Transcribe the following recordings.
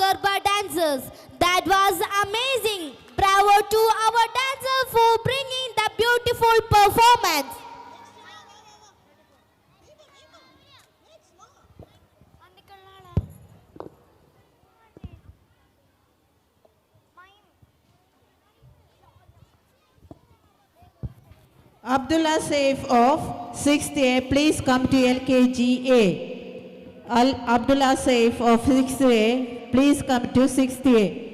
Garba dancers. That was amazing. Bravo to our dancers for bringing the beautiful performance. Abdullah Saif of 6th A, please come to LKGA. Al Abdullah Saif of 6th A, please come to 6th A.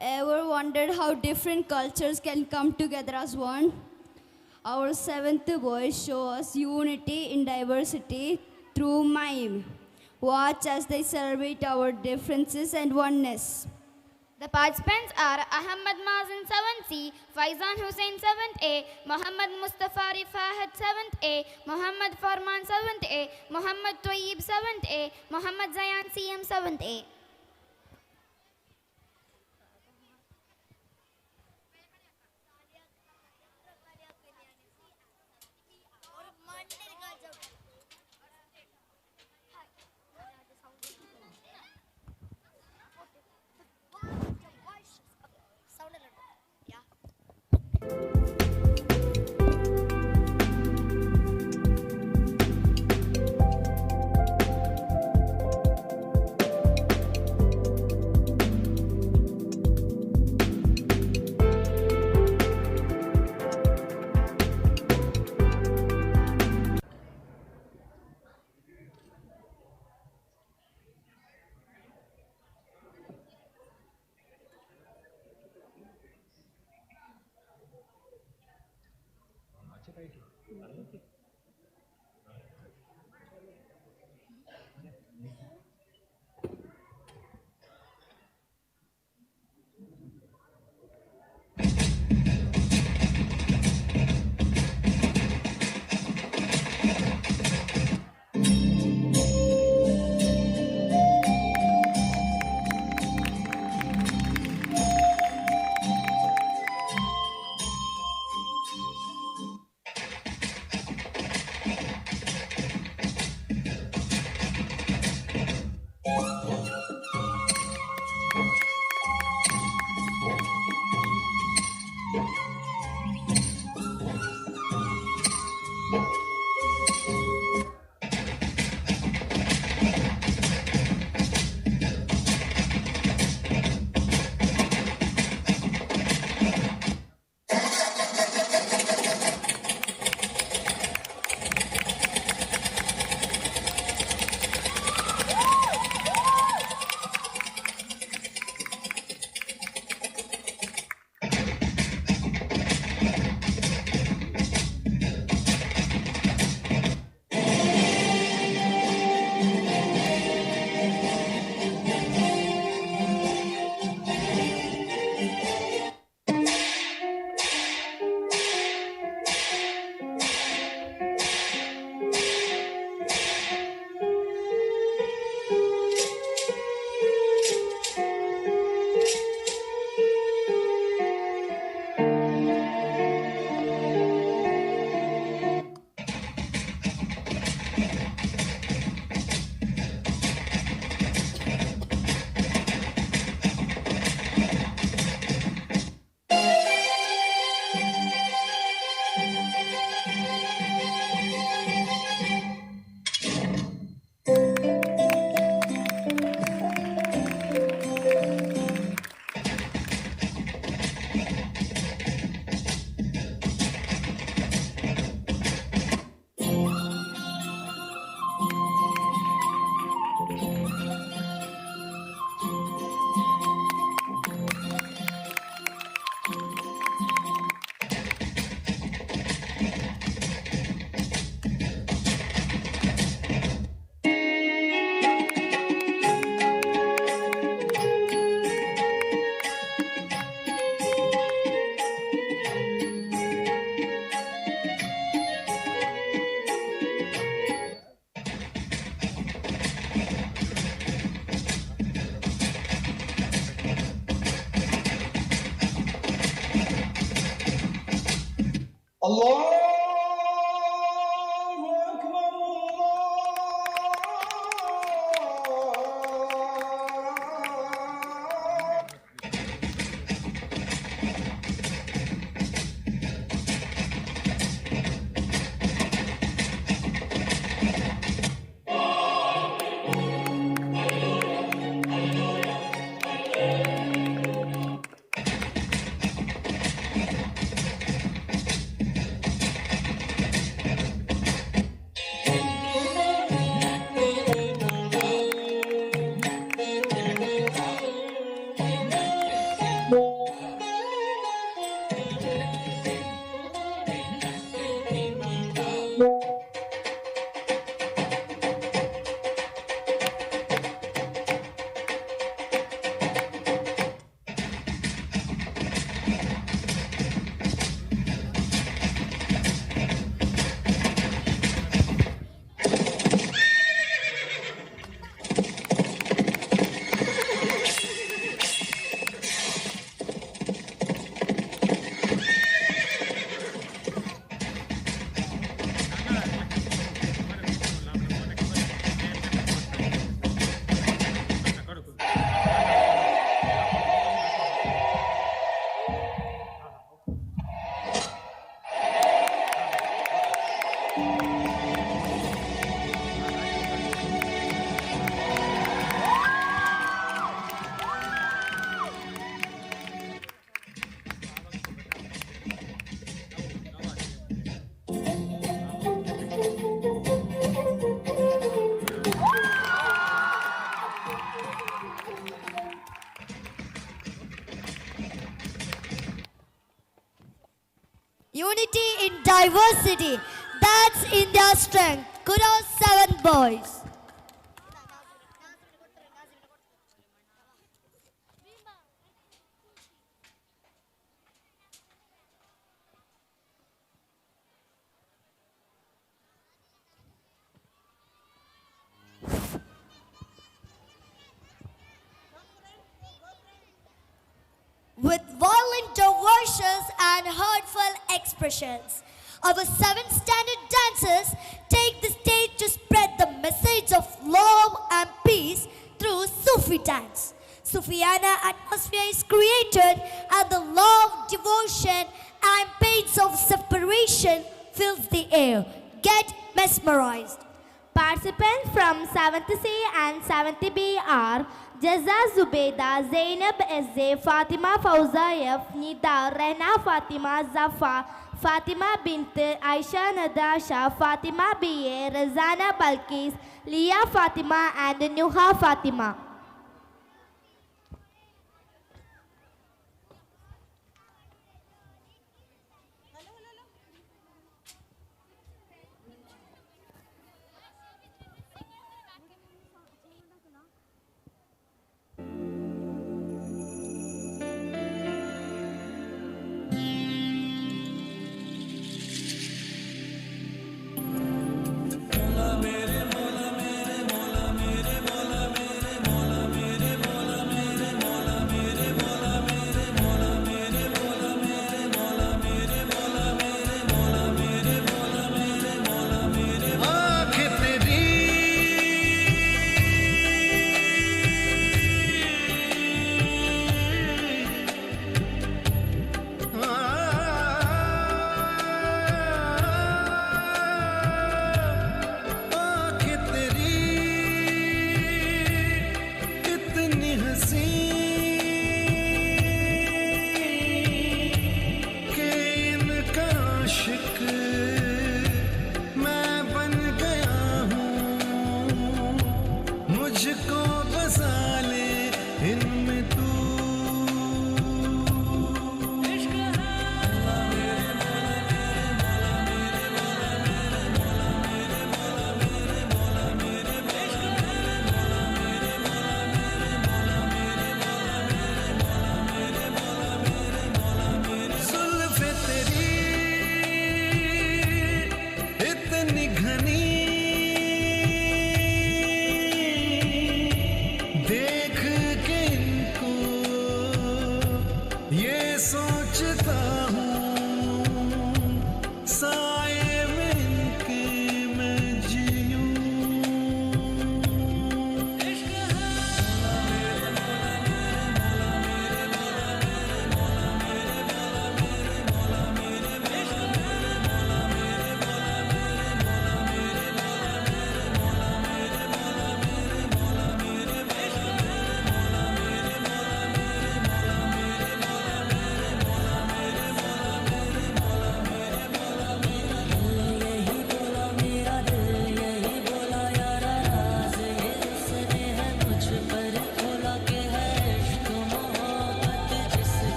Ever wondered how different cultures can come together as one? Our seventh boys show us unity in diversity through mime. Watch as they celebrate our differences and oneness. The participants are Ahmad Mazin 7C, Faizan Hussain 7th A, Muhammad Mustafa Rifahat 7th A, Muhammad Farman 7th A, Muhammad Toyib 7th A, Muhammad Zayan CM 7th A. الله أكبر. الله. Unity in diversity. That's India's strength. Kudos, seven boys. With violent diversions and heartfelt expressions, our seven standard dancers take the stage to spread the message of love and peace through Sufi dance. Sufiana atmosphere is created and the love, devotion, and pains of separation fills the air. Get mesmerized. Participants from 7th C and 7th B are Jaza Zubeda, Zainab S.A., Fatima Fauza F., Nida, Rehna Fatima, Zafa, Fatima Bint, Aisha Nadasha, Fatima B.A., Razana Balkis, Leah Fatima and Nuha Fatima. Mola mere, mola mere, mola mere, mola mere.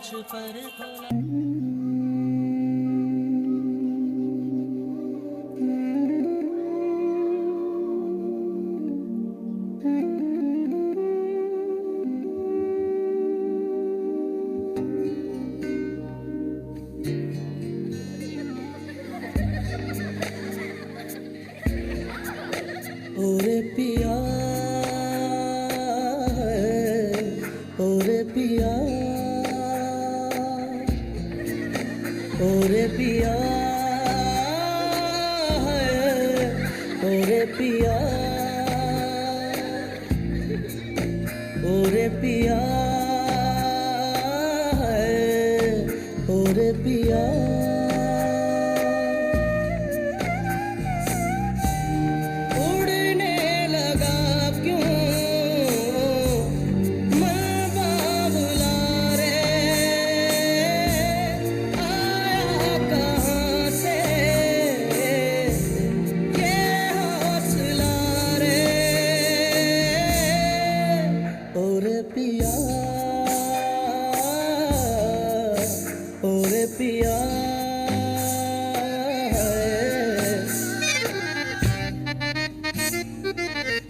मुझ पर खोला। ओरे पिया, ओरे पिया, ओरे पिया, ओरे पिया, ओरे पिया, ओरे पिया। उड़ने लगा क्यों मैं बाबुला रे, आया कहाँ से ये हौसला रे। ओरे पिया, ओरे पिया।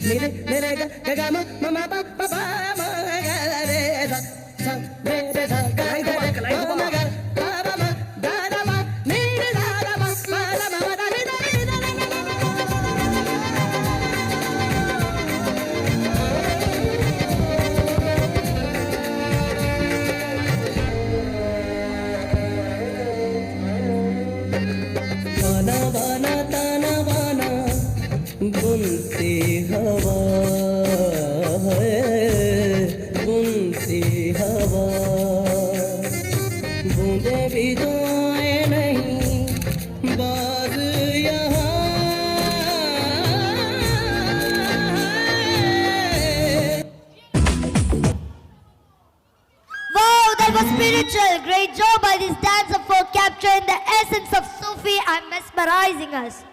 मेरे मेरे ग ग म म म प प प म ग रे सा सा रे रे सा ग ग रे ग म ग प प म द the म नि रे सा द म म द म म द नि द नि द नि द। बाना बाना ताना बाना बुनती हवा है, बुनती हवा। बूंदे भी तो आए नहीं बाज यहाँ। Wow, that was spiritual. Great job by this dancer for capturing the essence of Sufi and mesmerizing us.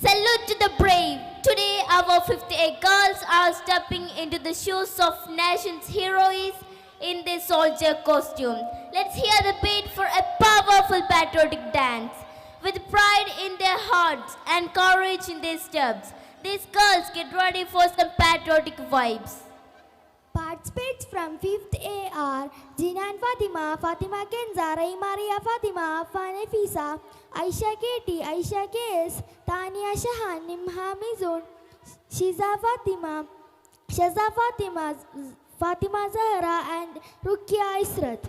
Salute to the brave. Today, our 58 girls are stepping into the shoes of nation's heroes in their soldier costume. Let's hear the beat for a powerful patriotic dance. With pride in their hearts and courage in their steps, these girls get ready for some patriotic vibes. Participants from 5th A are Jinan Fatima, Fatima Kenza, Rai Maria Fatima, Fanefisa, Aisha KT, Aisha KS, Tania Shahan, Nimha Mizun, Shiza Fatima, Shaza Fatima, Fatima Zahra and Rukia Israt.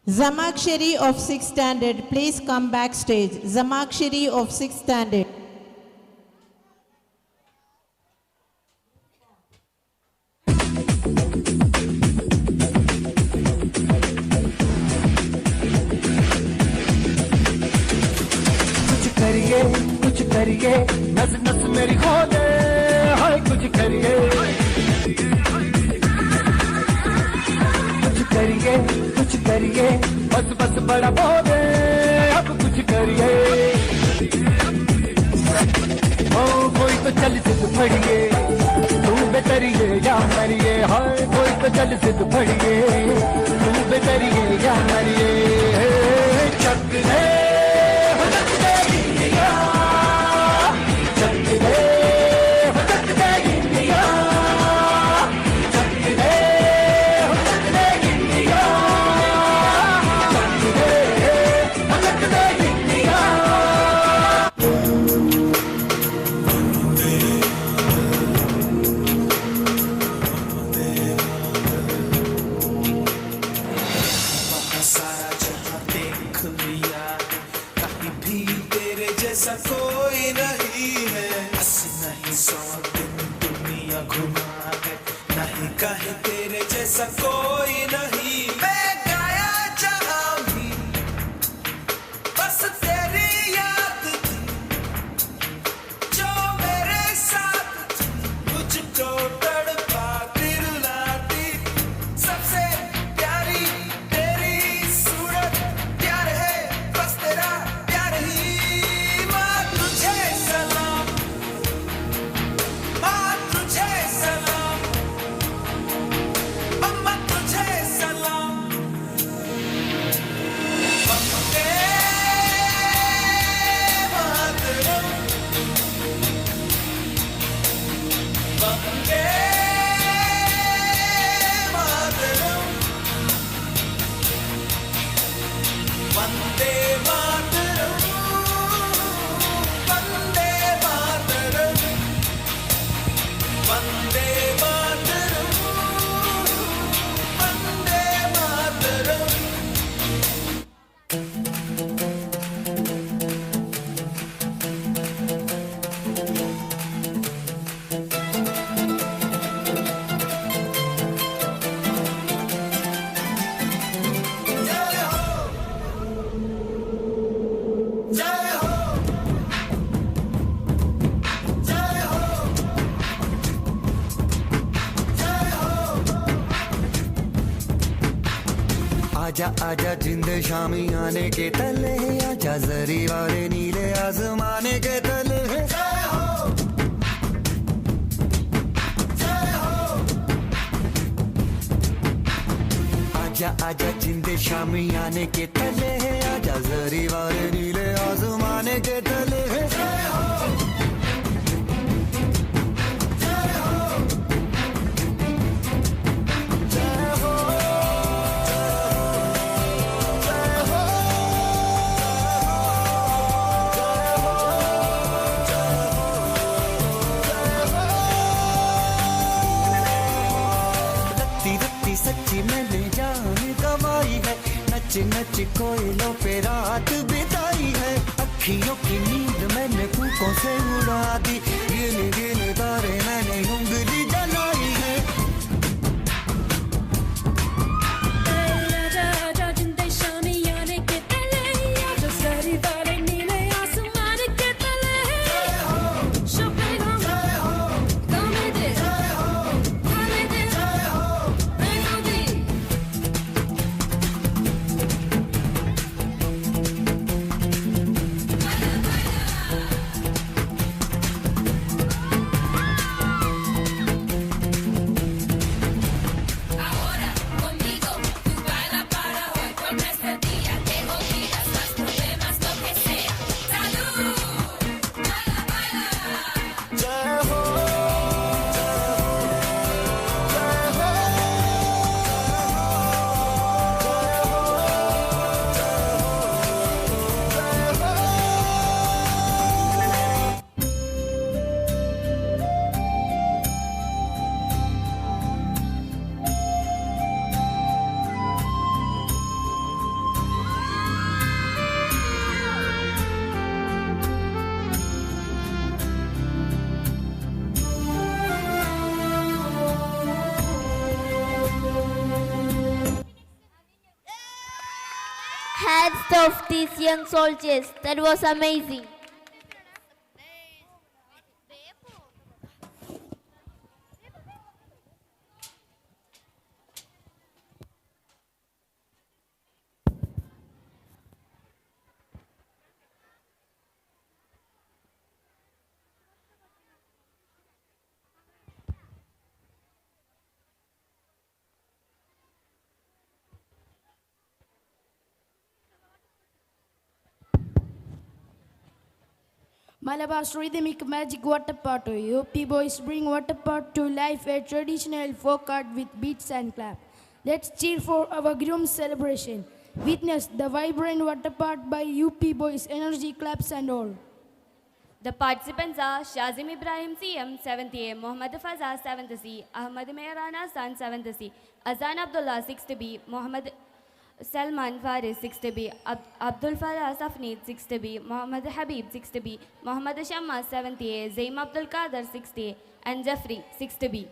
Zamakshari of 6th standard, please come backstage. Zamakshari of 6th standard. कुछ करिए, कुछ करिए, नस नस मेरी खो दे, हाय कुछ करिए, कुछ करिए, कुछ करिए, बस बस बड़ा बोले, अब कुछ करिए। ओ कोई तो चल सिद्ध फड़िए, तू बेतरिए या मरिए, हाय कोई तो चल सिद्ध फड़िए, तू बेतरिए या मरिए। चक दे, हो चक दे इंडिया, चक दे, हो चक दे इंडिया, चक दे, हो चक दे इंडिया, चक दे, हो चक दे इंडिया। सारा जहां देख लिया है, कहीं भी तेरे जैसा कोई नहीं है। 80 नहीं 100 दिन दुनिया घुमा है, नहीं कहीं तेरे जैसा कोई नहीं। मैं आजा आजा जिंद शामी आने के तले, आजा जरी वाले नीले आजमाने के तले। जय हो जय हो। आजा आजा जिंद शामी आने के तले, आजा जरी वाले नीले आजमाने के तले। जय हो जय हो जय हो जय हो जय हो जय हो। रत्ती रत्ती सच्ची मैंने जान गवाई है, नच नच कोयलों पे रात बिताई है। अखियों की नींद मैंने फूकों से उड़ा दी, गिन गिन तारे मैंने उंगली जलाई है। आजा आजा जिंदे शामी आने के तले, आजा जरी वाले नीले आसमान के तले। जय हो जय हो जय हो जय हो। Hats off these young soldiers. That was amazing. Malabar's rhythmic magic Vattappattu. UP boys bring Vattappattu to life, a traditional folk art with beats and clap. Let's cheer for our groom's celebration. Witness the vibrant Vattappattu by UP boys, energy claps and all. The participants are Shazim Ibrahim CM 7th A, Mohammad Faza 7th C, Ahmad Mehrana San 7th C, Azan Abdullah 6th B, Mohammad Salman Faris 6th B, Abdul Farah Safneet 6th B, Mohammad Habib 6th B, Mohammad Shamma 7th A, Zaim Abdul Qadir 6th A, and Jeffrey 6th B.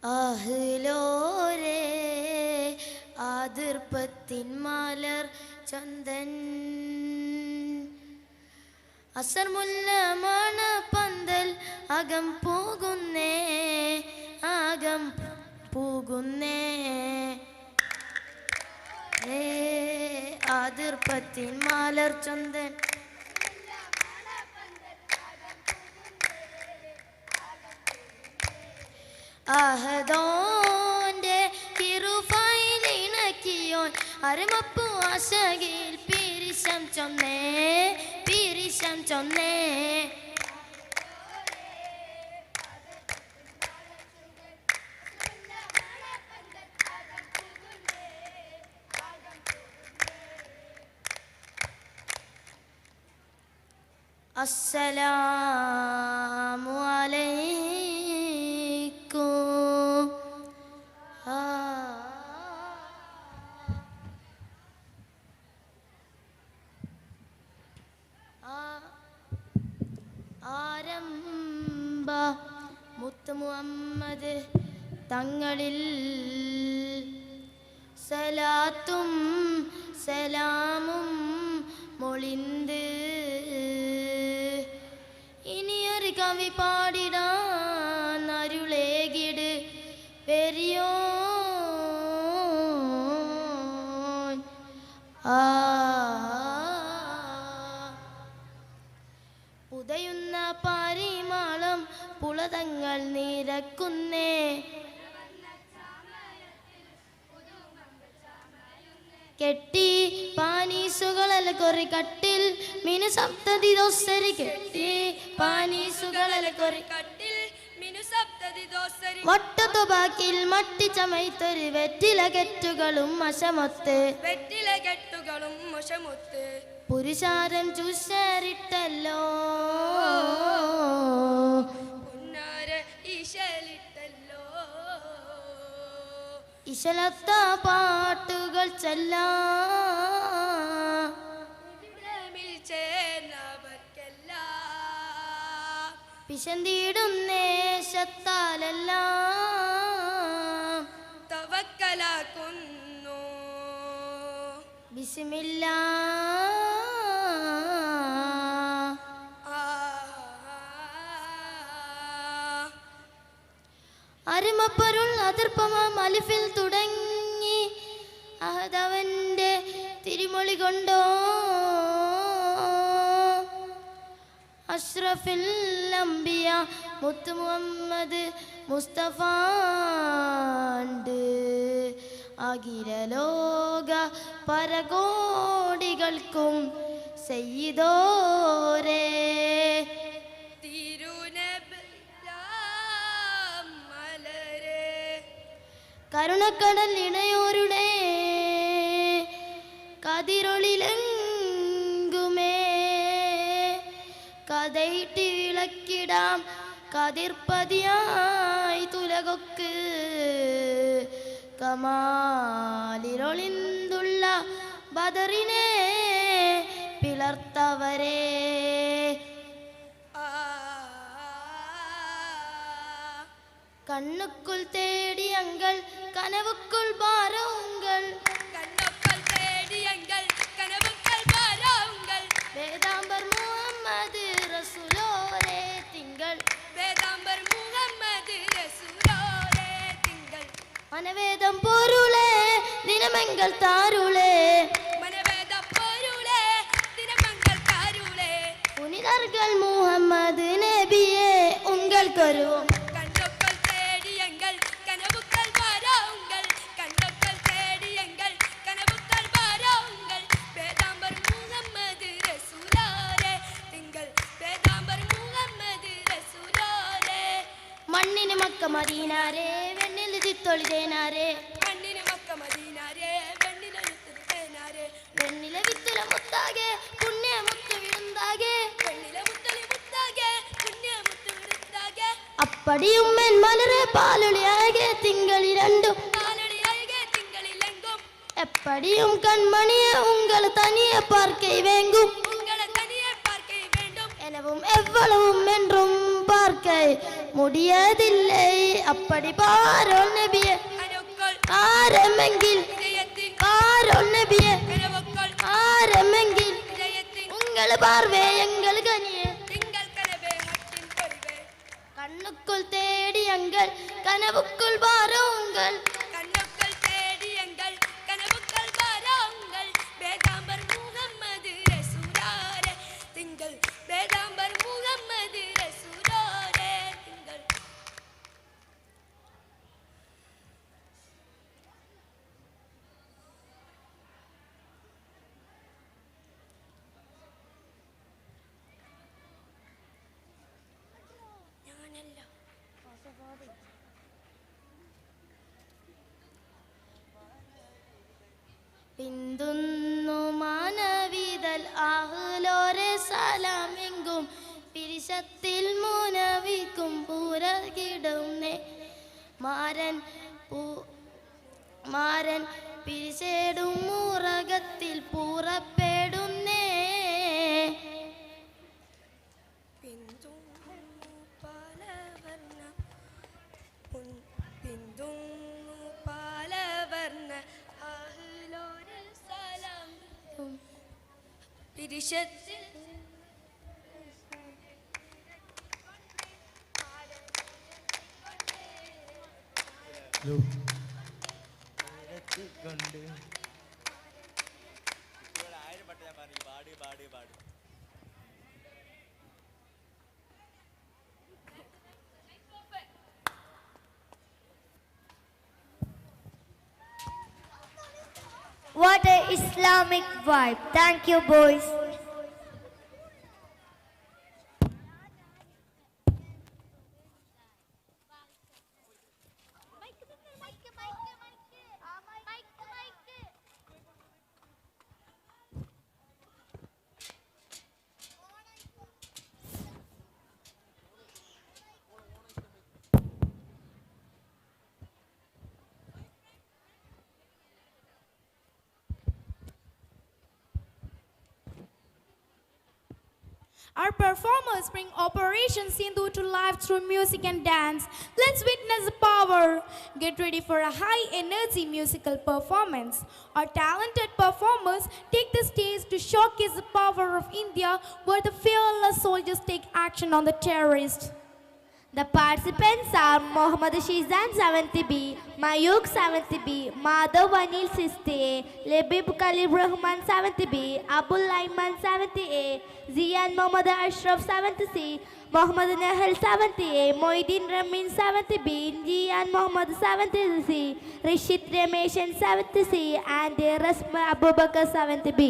അഹ്ലോരേ ആതിർപ്പത്തിൻ മലർ ചന്ദൻ അസർമുല്ല മണപ്പന്തൽ അകം പോകുന്നേ ആകം പോകുന്നേ ആതിർപ്പത്തിൻ മലർ ചന്ദൻ അഹദോന്റെ കിറുഫൈലിണക്കിയോൻ അരുമപ്പു ആശകിൽ പിരിശം ചൊന്നേ പിരിശം ചൊന്നേ അസ്സലാമു അലൈക്കും. ആരംഭ മുത്ത് മുഹമ്മദ് തങ്ങളിൽ സലാത്തും സലാമും മൊഴിന്ത് ഇനിയൊരു കവി പാടിടാൻ അരുളേകിട് പെരിയോ ആ പുതയുന്ന പരിമാളം പുളതങ്ങൾ നിരക്കുന്നേ കെട്ടി പാനീസുകളല്ല കൊറി കട്ടിൽ മിനു സപ്തതി ദോസരി കെട്ടി പാനീസുകളല്ല കൊറി കട്ടിൽ മിനു സപ്തതി ദോസരി വട്ടത്തുബാക്കിൽ മട്ടി ചമൈത്തൊരു വെറ്റില കെട്ടുകളും മശമൊത്ത് വെറ്റില കെട്ടുകളും മശമൊത്ത് പുരുഷാരം ചൂഷരിട്ടല്ലോ പുന്നാര ഈശലിട്ടല്ലോ ഇശലത്ത പാട്ടുകൾ ചെല്ലാം ചേർന്നവർക്കെല്ലാം പിശന്തിടും നേശത്താലെല്ലാം തവക്കലാക്കുന്നു ബിസ്മില്ലാ അരുമപ്പൊരുൾ അതിർപ്പമാം അലിഫിൽ തുടങ്ങി അഹദവന്റെ തിരുമൊളി കൊണ്ടോ അഷ്റഫിൽ അംബിയ മുത്തു മുഹമ്മദ് മുസ്തഫാണ്ട് അഖിലലോക പരകോടികൾക്കും സയ്യിദോരേ കരുണക്കടൽ ഇണയോരുടെ കതിരൊളിലെങ്കുമേ കഥയിട്ടി വിളക്കിടാം കതിർപ്പതിയായി തുലകൊക്ക് കമാലിലൊളിന്തുള്ള ബദറിനെ പിളർത്തവരെ കണ്ണുക്കുൾ തേടിയങ്ങൾ കനവുക്കുൾ ഭാരവുങ്ങൾ കണ്ണുക്കുൾ തേടിയങ്ങൾ കനവുക്കുൾ ഭാരവുങ്ങൾ വേദാംബർ മുഹമ്മദ് റസൂലോരേ തിങ്കൾ വേദാംബർ മുഹമ്മദ് റസൂലോരേ തിങ്കൾ മനവേദം പൊരുളേ ദിനമംഗൾ താരുളേ മനവേദം പൊരുളേ ദിനമംഗൾ താരുളേ പുനിതர்கள் മുഹമ്മദ് നബിயே ഉങ്ങൾക്കൊരുവും മണ്ണിന് മക്ക മദീനാരേ വെണ്ണിൽ ചിത്തൊളി തേനാരേ മണ്ണിന് മക്ക മദീനാരേ വെണ്ണില തേനാരേ വെണ്ണില വിത്തുല മുത്താകെ പുണ്യ മുത്തു വിടുന്നാകെ വെണ്ണില മുത്തലി മുത്താകെ പുണ്യ മുത്തു വിടുന്നാകെ അപ്പടിയുമ്മൻ മലരെ പാലൊളിയാകെ തിങ്കളിരണ്ടും പാലൊളിയാകെ തിങ്കളിലെങ്കും എപ്പടിയും കൺമണിയെ ഉങ്കൾ തനിയെ பார்க்கை വേങ്കും ഉങ്ങളെ തനിയെ பார்க்கை வேண்டும் எனவும் எவ்வளவும் என்றும் பார்க்கை முடியதில்லை. அப்படி பாரோல் நபியே ஆரமெங்கில், பாரோல் நபியே ஆரமெங்கில், உங்கள் பார்வை எங்கள் கனியே. கண்ணுக்குள் தேடி எங்கள் கனவுக்குள் வாரோங்கள், கண்ணுக்குள் தேடி எங்கள் கனவுக்குள் வாரோங்கள். பேதாம்பர் முகம்மது ரசூலாரே திங்கள், பேதாம்பர் முகம்மது ரசூலாரே திங்கள். പിന്തുന്നു മാനവിതൽ ആഹ്ലോരെ സലാമെങ്കും പിരിശത്തിൽ മുനവിക്കും പൂരകിടുന്നേ. മാരൻ പൂ മാരൻ പിരിശേടും മുറകത്തിൽ പൂറപ്പെടുന്നേ. പിന്തുന്നു പാലവർണ്ണ ആഹ്ലോരെ സലാം പിരിശത്തിൽ. What a Islamic vibe. Thank you, boys. Our performers bring Operation Sindhu to life through music and dance. Let's witness the power. Get ready for a high-energy musical performance. Our talented performers take the stage to showcase the power of India, where the fearless soldiers take action on the terrorists. The participants are Mohammad Shizan 70B, Mayuk 70B, Madhav Anil 60A, Lebib Khalil Rahman 70B, Abul Laiman 70A, Zian Mohammad Ashraf 70C, Mohammad Nahal 70A, Moideen Ramin 70B, Jian Mohammad 70C, Rishit Rameshan 70C, and Rasma Abubakar 70B.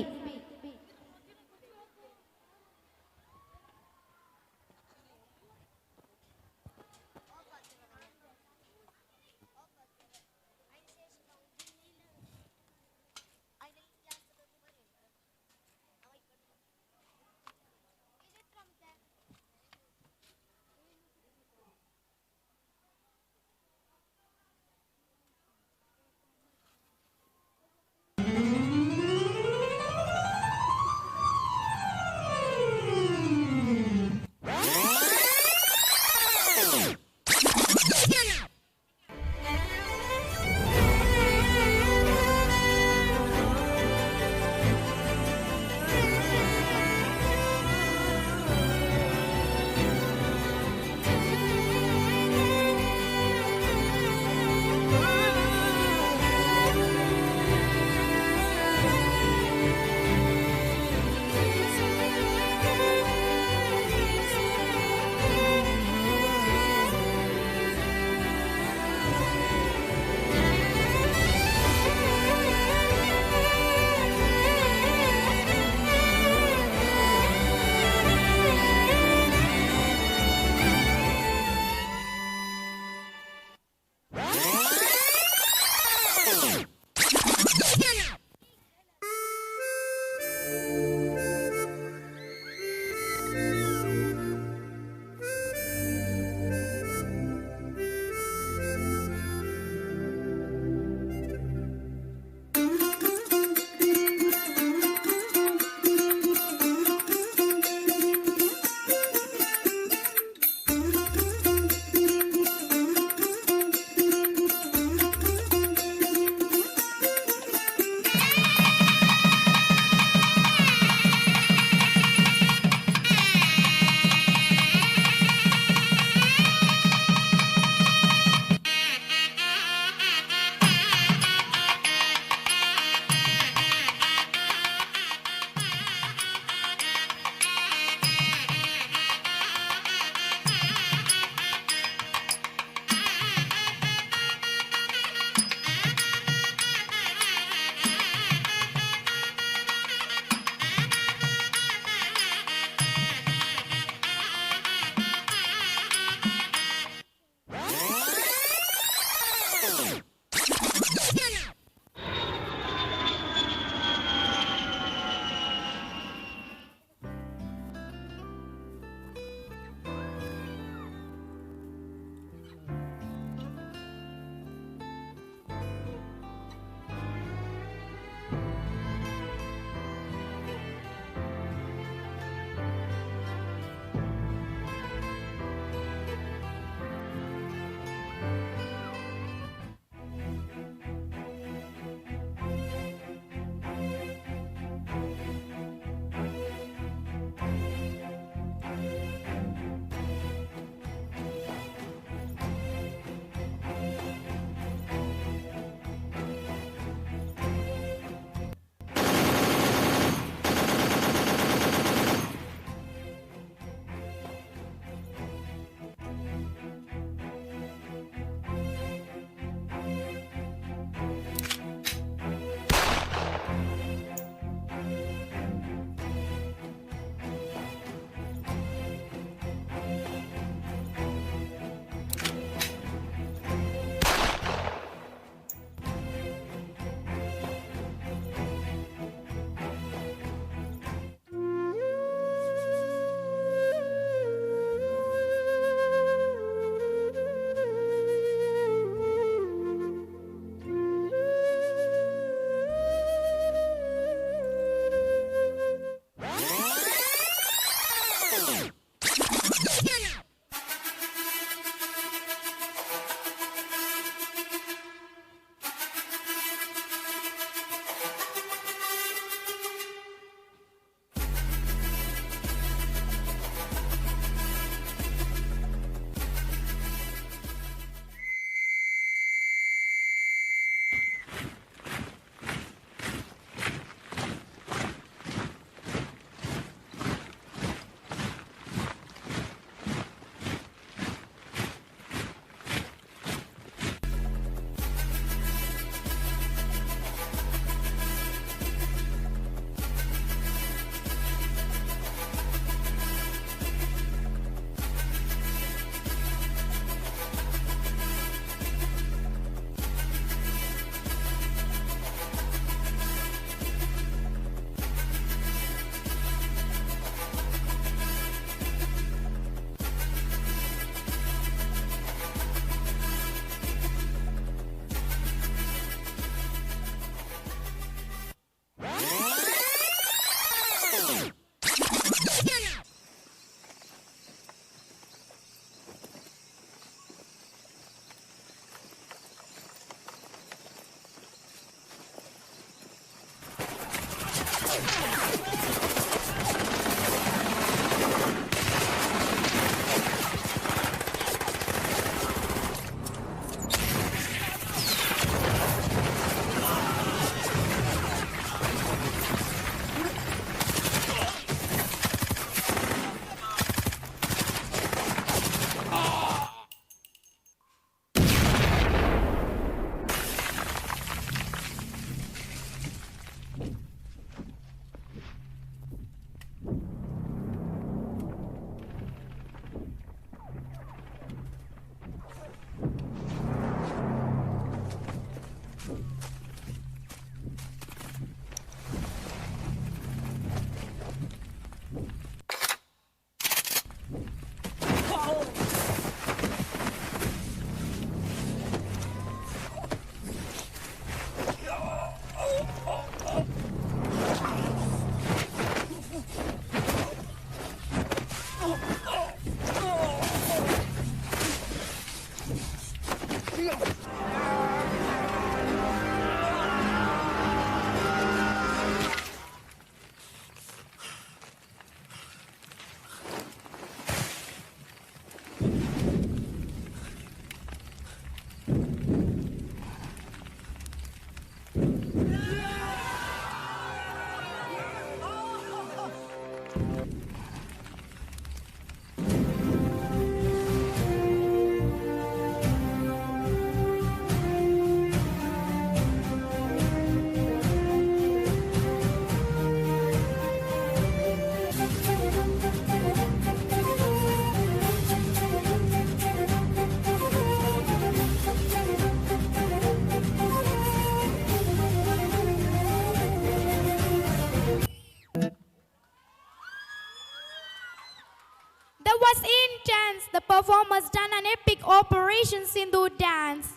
That was intense. The performers done an epic Operation Sindoor dance.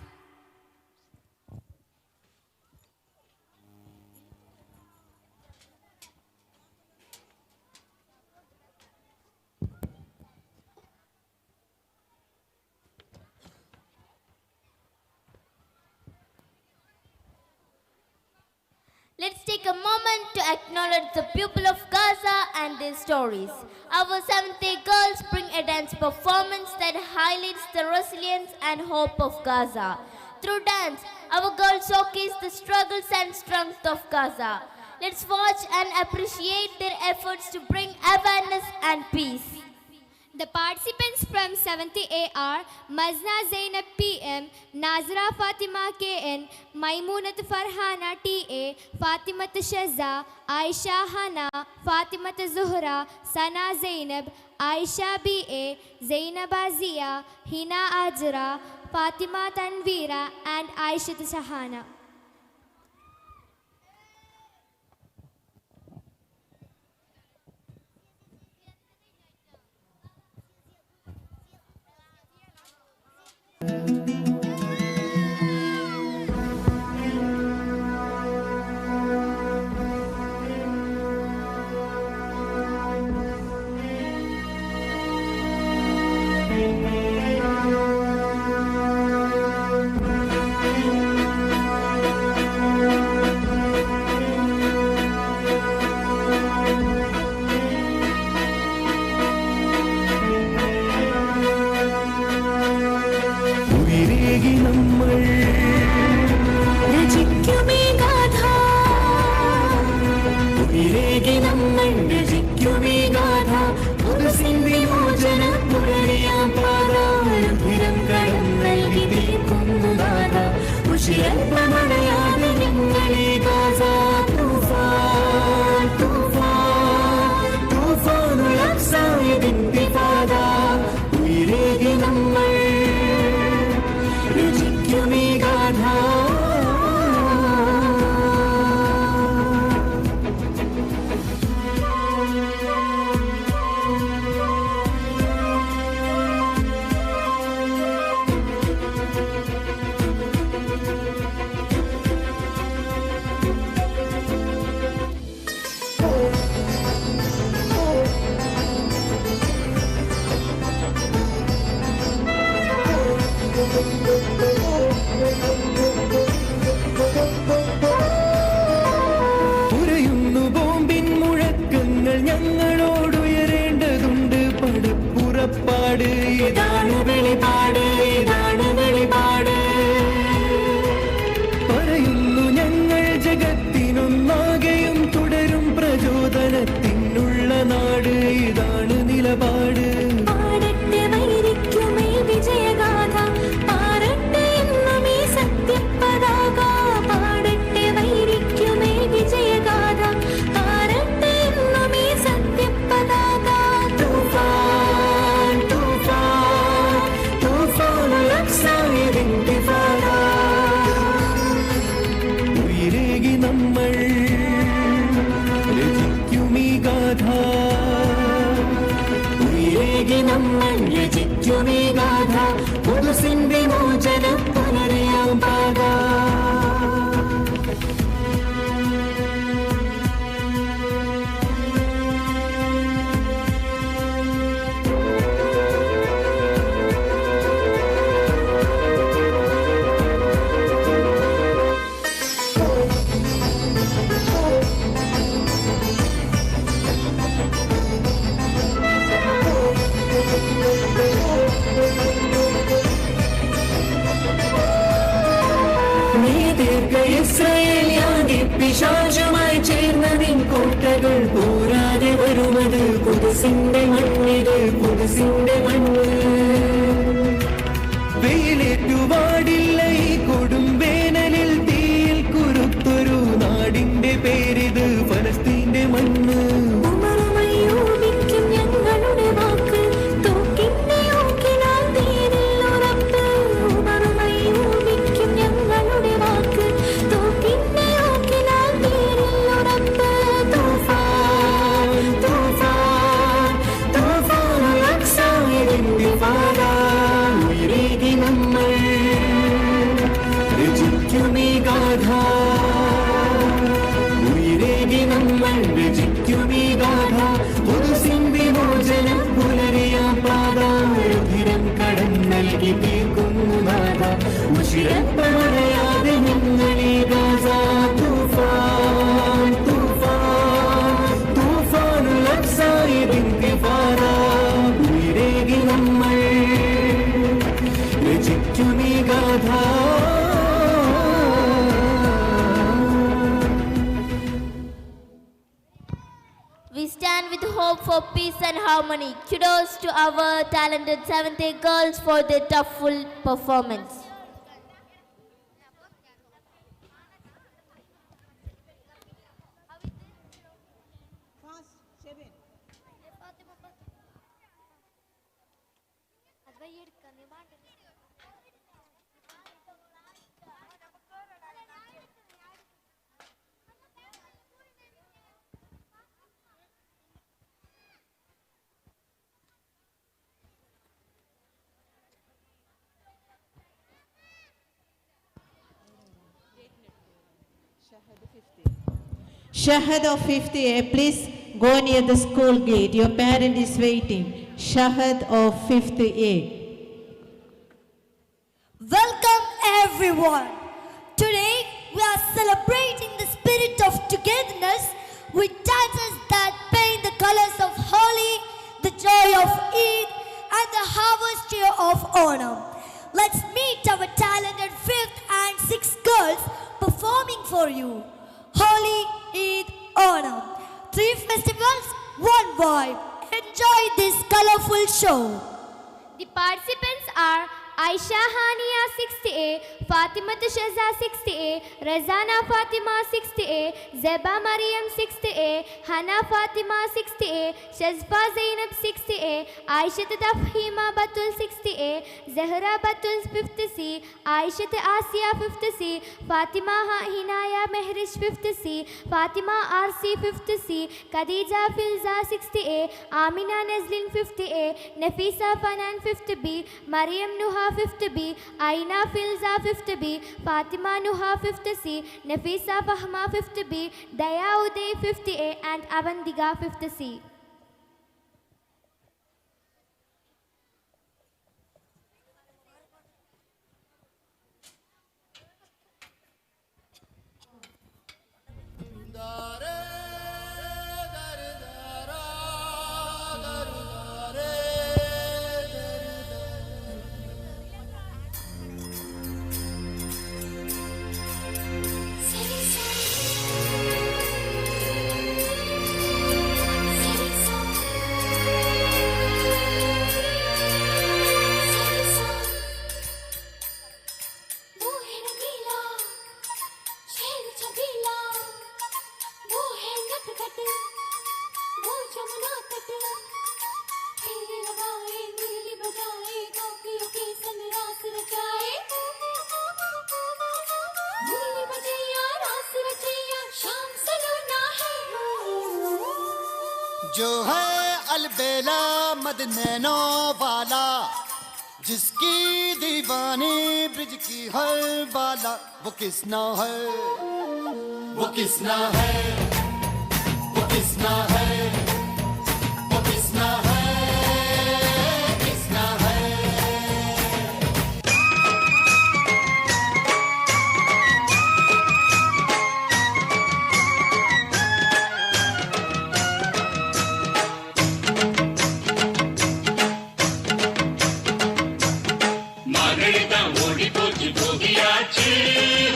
Let's take a moment to acknowledge the people of Gaza and their stories. Our 7th A girls bring a dance performance that highlights the resilience and hope of Gaza. Through dance, our girls showcase the struggles and strength of Gaza. Let's watch and appreciate their efforts to bring awareness and peace. The participants from 7th A are Mazna Zainab PM, Nazra Fatima KN, Maimunat Farhana TA, Fatimat Shaza, Aisha Hana, Fatimat Zuhra, Sana Zainab, Aisha BA, Zainab Azia, Hina Ajra, Fatima Tanveera and Aisha Shahana. ഉരയുന്നു ബോംബിൻ മുഴക്കങ്ങൾ, ഞങ്ങളോടുയരേണ്ടതുണ്ട് പടപ്പുറപ്പാട്. ഇതാണ് വെളിപാട്, ഇതാണ് വെളിപാട്. പറയുന്നു ഞങ്ങൾ ജഗത്തിനൊന്നാകെയും തുടരും പ്രചോദനത്തിനുള്ള നാട്. ഇതാണ് നിലപാട്. പാടട്ടെ വൈരിക്കുമേ വിജയഗാഥ, പാടട്ടെ എന്നും ഈ സത്യപതാക. പാടട്ടെ വൈരിക്കുമേ വിജയഗാഥ, പാടട്ടെ എന്നും ഈ സത്യപതാക. തൂഫാൻ തൂഫാൻ തൂഫാനുൽ അക്സായിൽ ഇൻതിഫാദ. ഉയിരേകി നമ്മൾ രചിക്കുമീ ഗാഥ, ഉയിരേകി നമ്മൾ രചിക്കുമീ ഗാഥ. പുതുസിൻ വിമോചന പുനരയാം പാത. നീ തീർക്ക ഇസ്രായേൽ യാഗി പിശാചുമായി ചേർന്ന നിൻ കോട്ടകൾ പോരാതെ വരുമത്. കുതിസിന്റെ മണ്ണിത്, കുതിസിന്റെ മണ്ണ്. വെയിലേറ്റുവാടില്ല ഈ കൊടും വേനലിൽ തീയിൽ കുരുത്തൊരു നാടിന്റെ പേരിത്, ഫലസ്തീന്റെ മണ്ണ്. ഉമറുമയ്യൂബിക്കും ഞങ്ങളുടെ വാക്ക്, തോക്കിന്റെ ഓക്കിനാൽ തീരിൽ ഉറപ്പ്. ഉമറുമയ്യൂബിക്കും ഞങ്ങളുടെ വാക്ക്, തോക്കിന്റെ ഓക്കിനാൽ തീരിൽ ഉറപ്പ്. തൂഫാൻ തൂഫാൻ തൂഫാനുൽ അക്സായിൽ ഇൻതിഫാദ. ഉയരേകി നമ്മൾ രചിക്കുമീ ഗാഥ, ഉയരേകി നമ്മൾ രചിക്കുമീ ഗാഥ. പുതുസിൻ വിമോചനം പുലരിയാം പാത. രുധിരം കടം നൽകി തീർക്കുന്നു നാഥ. ഉശിരപ്പമറയാതെ നിങ്ങളീ ഗാസ. തൂഫാൻ തൂഫാൻ തൂഫാനുൽ അക്സായിൽ ഇൻതിഫാദ. ഉയരേകി നമ്മൾ രചിക്കുമീ ഗാഥ. We stand with hope for peace and harmony. Kudos to our talented 7th A girls for their tough full performance. Shahad of 5th A, please go near the school gate. Your parent is waiting. Shahad of 5th A. Welcome everyone. Today we are celebrating the spirit of togetherness with dances that paint the colors of Holi, the joy of Eid, and the harvest year of Onam. Let's meet our talented 5th and 6th girls performing for you. Holi, Eid, Onam. 3 festivals, 1 vibe. Enjoy this colorful show. The participants are Aisha Hania 6th A, Fatima Shaza 6th A, Razana Fatima 6th A, Zeba Mariam 6th A, Hana Fatima 6th A, Shazfa Zainab 6th A, Aisha Tafhima Batul 6th A, Zahra Batul 5th C, Aisha Asiya 5th C, Fatima Hinaya Mehrish 5th C, Fatima RC 5th C, Khadija Filza 6th A, Amina Nazlin 5th A, Nafisa Fanan 5th B, Mariam Nuha 5th B, Aina Filza 5th B, Fatima Nuha 5th C, Nafisa Fahma 5th B, Daya Uday 5th A, and Avandiga 5th C. वो है रंगीला शेर छबीला, वो है नटखट, वो जमुना तट। फेरे लगाए मुरली बजाए, गोपियों के संग रास रचाए। मुरली बजैया रास रचैया, श्याम सलोना है। जो है अलबेला मदनैनो वाला, जिसकी दीवानी ब्रिज की हर बाला, वो किसना है, वो किसना है, वो किसना है, वो किसना है, किसना है। மார்கழி தான் ஓடி போச்சு போகியாச்சு,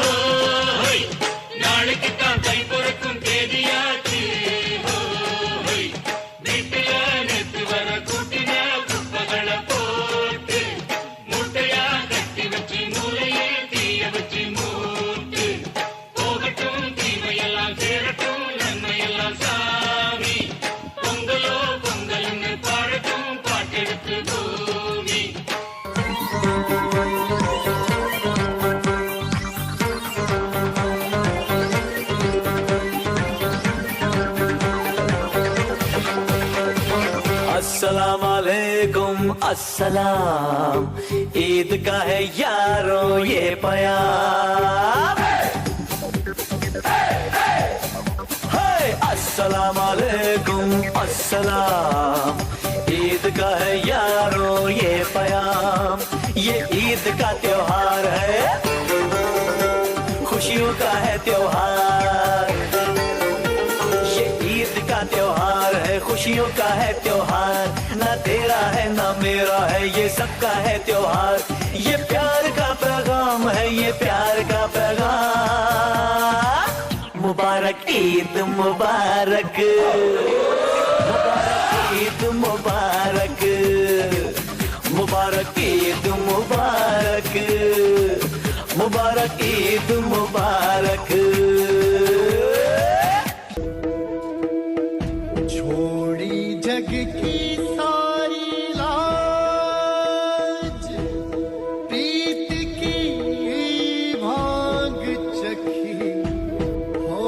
ஹோய். நாளைக்கு தான் தை பிறக்கும் தேதியாச்சு, ஹோய். வீட்டுல நேத்து வர கூட்டின குப்பைகளை போட்டு மூட்டையா கட்டி வச்சு மூளையே தீய வச்சு மூட்டு. போகட்டும் தீமையெல்லாம், சேரட்டும் நன்மையெல்லாம் சாமி. பொங்கலோ பொங்கல்னு பாடட்டும் பாட்டெடுத்து பூமி. अस्सलाम वालेकुम अस्सलाम, ईद का है यारो ये पयाम। हे अस्सलाम वालेकुम अस्सलाम, ईद का है यारो ये पयाम। ये ईद का त्योहार है, खुशियों का है त्योहार। ये ईद का त्योहार है, खुशियों का है त्योहार। ना तेरा है ना मेरा है, ये सबका है त्योहार। ये प्यार का पैगाम है, ये प्यार का पैगाम। मुबारक ईद मुबारक, मुबारक ईद मुबारक, मुबारक ईद मुबारक, मुबारक ईद मुबारक। छोड़ी जग की सारी लाज, प्रीत की भांग चखी, हो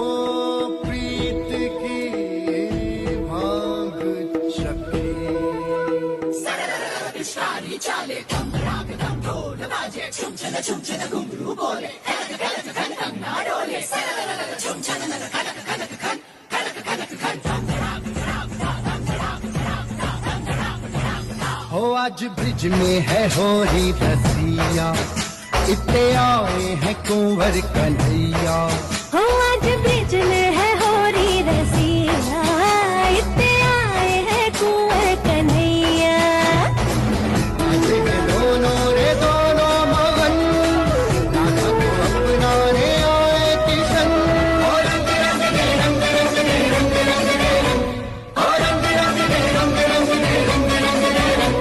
प्रीत की भांग चखी। चाले कम राग कम ढोल बाजे, छुम छन छुम छन घुंघरू बोले, खनक खनक खन कंगना डोले, छुम छन नन खनक खनक खन खनक खनक खन धम धड़ाक धड़ाक धा धम धड़ाक धड़ाक धा धम धड़ाक धड़ाक धा। हो आज ब्रिज में है होरी रसिया, इतने आए हैं कुंवर कन्हैया। हो आज ब्रिज में है होरी रसिया, इतने आए हैं कुंवर कन्हैया। नाचे हैं दोनों रे दोनों मगन, राधा को अपनाने आए किशन। ओ रंग रंग दे रंग रंग दे रंग रंग दे रंग, ओ रंग रंग दे रंग रंग दे रंग रंग दे रंग।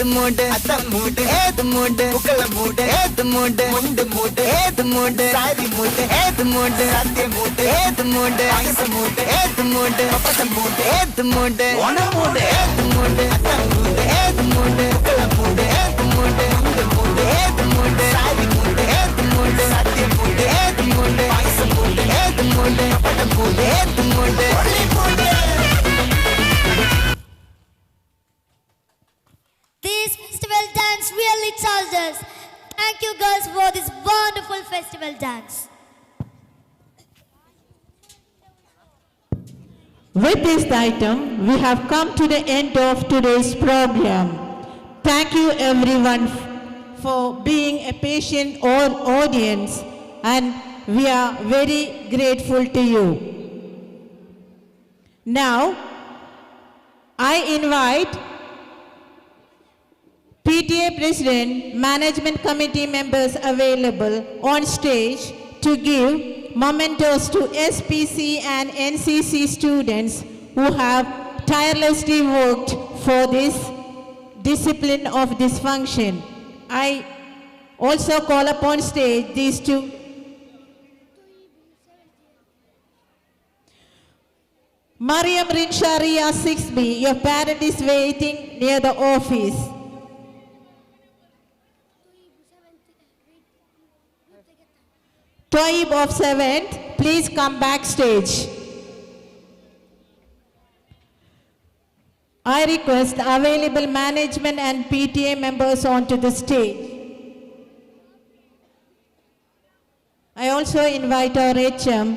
ഏത് മൂട് അത്തം മൂട് ഏത് മൂട് പൂക്കള മൂട് ഏത് മൂട് മുണ്ട് മൂട് ഏത് മൂട് സാരി മൂട് ഏത് മൂട് സദ്യ മൂട് ഏത് മൂട് പായസം മൂട് ഏത് മൂട് പപ്പടം മൂട് ഏത് മൂട് ഓണം മൂട് ഏത് മൂട് അത്തം മൂട് ഏത് മൂട് പൂക്കള മൂട് ഏത് മൂട് മുണ്ട് മൂട് ഏത് മൂട് സാരി മൂട് ഏത് മൂട് സദ്യ മൂട് ഏത് മൂട് പായസം മൂട് ഏത് മൂട് പപ്പടം മൂട് ഏത് മൂട് ഒള്ളി മൂട്. This festival dance really charged us. Thank you girls for this wonderful festival dance. With this item, we have come to the end of today's program. Thank you everyone for being a patient audience, and we are very grateful to you. Now, I invite PTA President, Management Committee members available on stage to give mementos to SPC and NCC students who have tirelessly worked for this discipline of this function. I also call upon stage these two. Mariam Rinsharia 6B, your parent is waiting near the office. Toib of 7th, please come backstage. I request available management and PTA members onto the stage. I also invite our HM,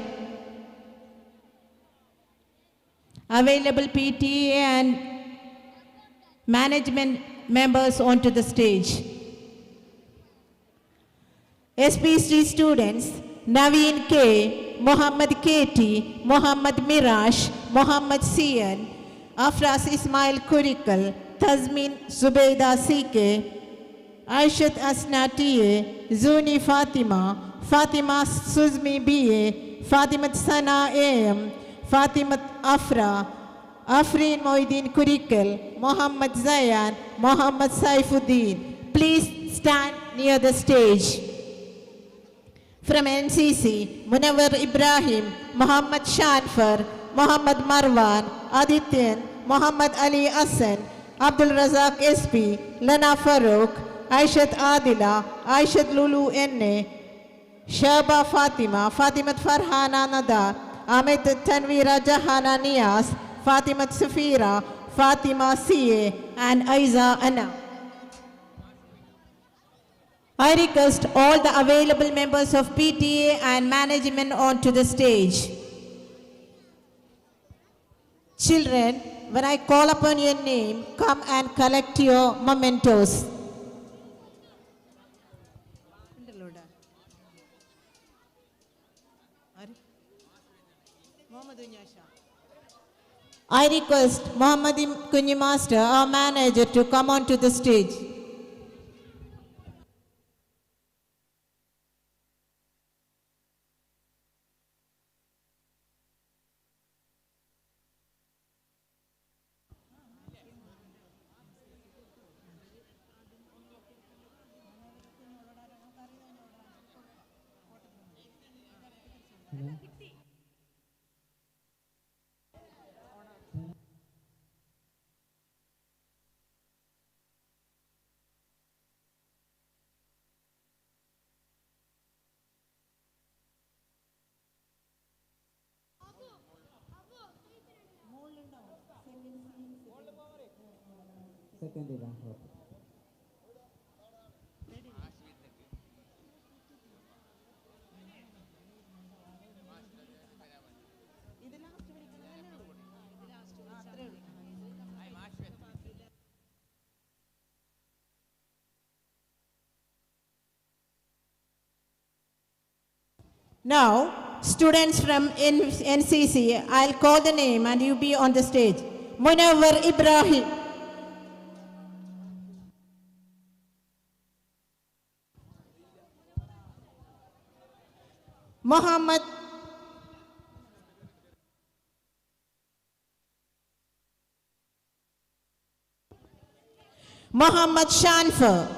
available PTA and management members onto the stage. SPC students, Naveen K, Mohammed KT, Mohammed Mirash, Mohammed Sian, Afras Ismail Kurikal, Tazmin Zubaida CK, Aishat Asna TA, Zuni Fatima, Fatima Suzmi BA, Fatimat Sana AM, Fatimat Afra, Afreen Moideen Kurikal, Mohammed Zayan, Mohammed Saifuddin. Please stand near the stage. From NCC, Munawar Ibrahim, Muhammad Shanfar, Muhammad Marwan, Adityan, Muhammad Ali Hassan, Abdul Razak SP, Lana Farouk, Aishat Adila, Aishat Lulu N.A., Shaba Fatima, Fatimat Farhana Nada, Amit Tanvira Jahana Niyaz, Fatimat Safira, Fatima C.A., and Aiza Anna. I request all the available members of PTA and management onto the stage. Children, when I call upon your name, come and collect your mementos. I request Mohammed Kunyi Master, our manager, to come onto the stage. Second round. Now, students from NCC, I'll call the name and you be on the stage. Munawar Ibrahim. Muhammad Muhammad Shanfa.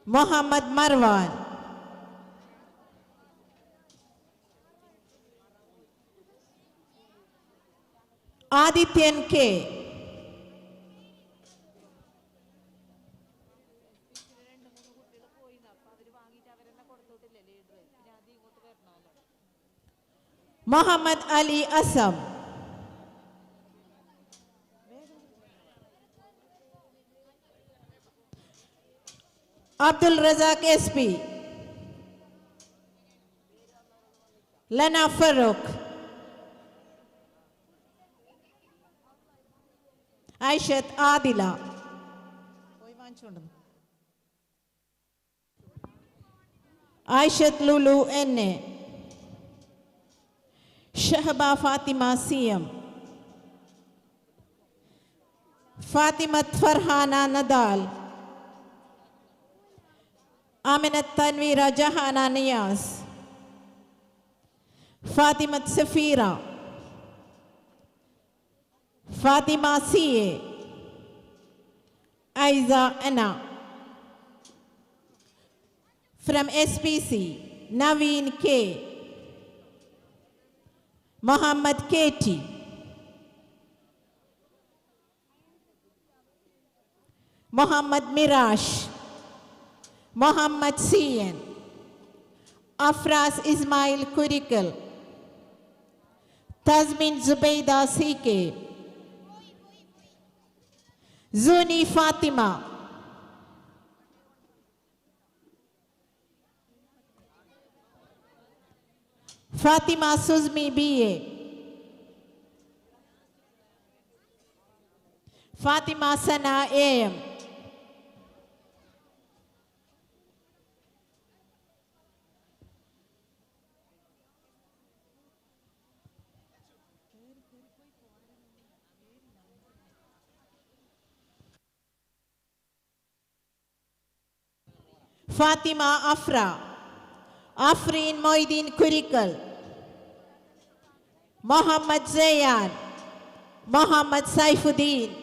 Muhammad Marwan. Adityan K. Muhammad Ali Asam. Abdul Razak SP. Lana Farooq. Aishat Adila. Aishat Lulu N. Shahba Fatima CM. Fatima Farhana Nadal. Aminat Tanvira Jahana Niyaz. Fatima Safira. Fatima CA. Aiza Anna. From SPC, Naveen K. Muhammad KT. Muhammad Mirash. Muhammad CN. Afras Ismail Kurikal. Tazmin Zubaida CK. Zuni Fatima. Fatima Suzmi BA. Fatima Sana AM. Fatima Afra. Afreen Moideen Kurikal. Muhammad Zayan. Muhammad Saifuddin.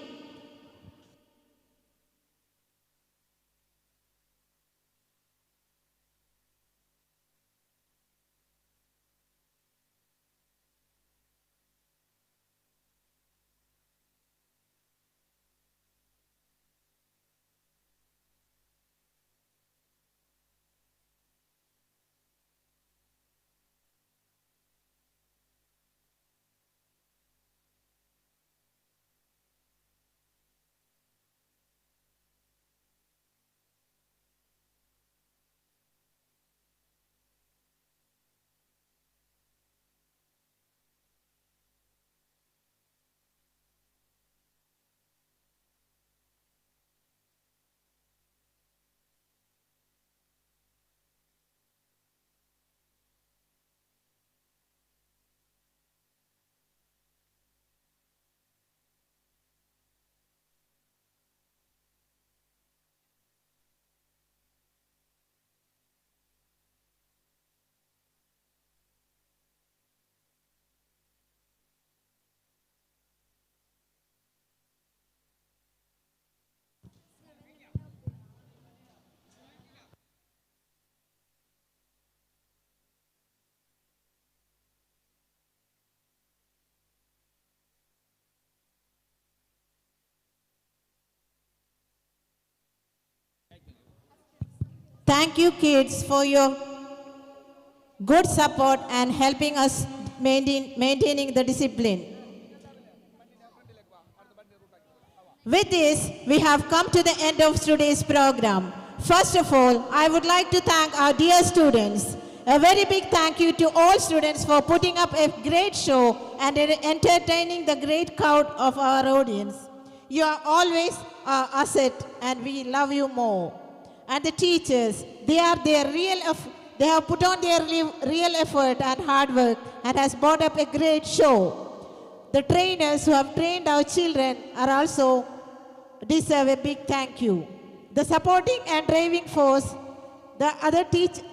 Thank you, kids, for your good support and helping us maintaining the discipline. With this, we have come to the end of today's program. First of all, I would like to thank our dear students. A very big thank you to all students for putting up a great show and entertaining the great crowd of our audience. You are always our asset and we love you more. And the teachers, they are their real, they have put on their real effort and hard work and has brought up a great show. The trainers who have trained our children are also deserve a big thank you. The supporting and driving force the other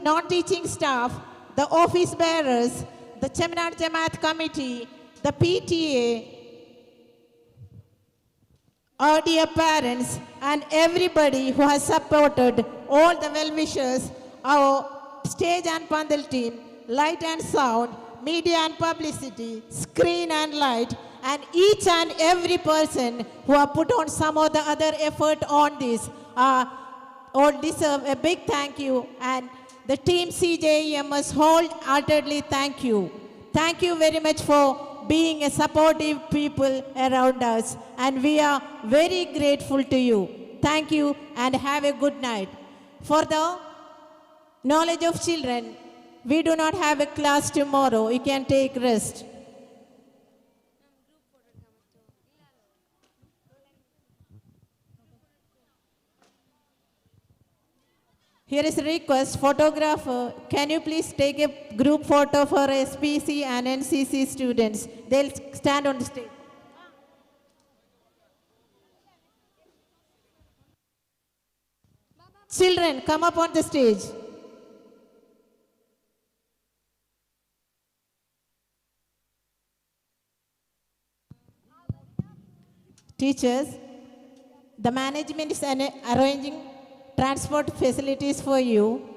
non-teaching staff, the office bearers, the Chemnad Jamaat Committee, the PTA, our dear parents, and everybody who has supported, all the well-wishers, our stage and pandal team, light and sound, media and publicity, screen and light, and each and every person who have put on some or the other effort on this all deserve a big thank you, and the team CJEMS wholeheartedly thank you. Thank you very much for being a supportive people around us, and we are very grateful to you. Thank you and have a good night. For the knowledge of children, we do not have a class tomorrow. You can take rest. Here is a request, photographer, can you please take a group photo for SPC and NCC students? They'll stand on the stage. Children, come up on the stage. Teachers, the management is arranging transport facilities for you.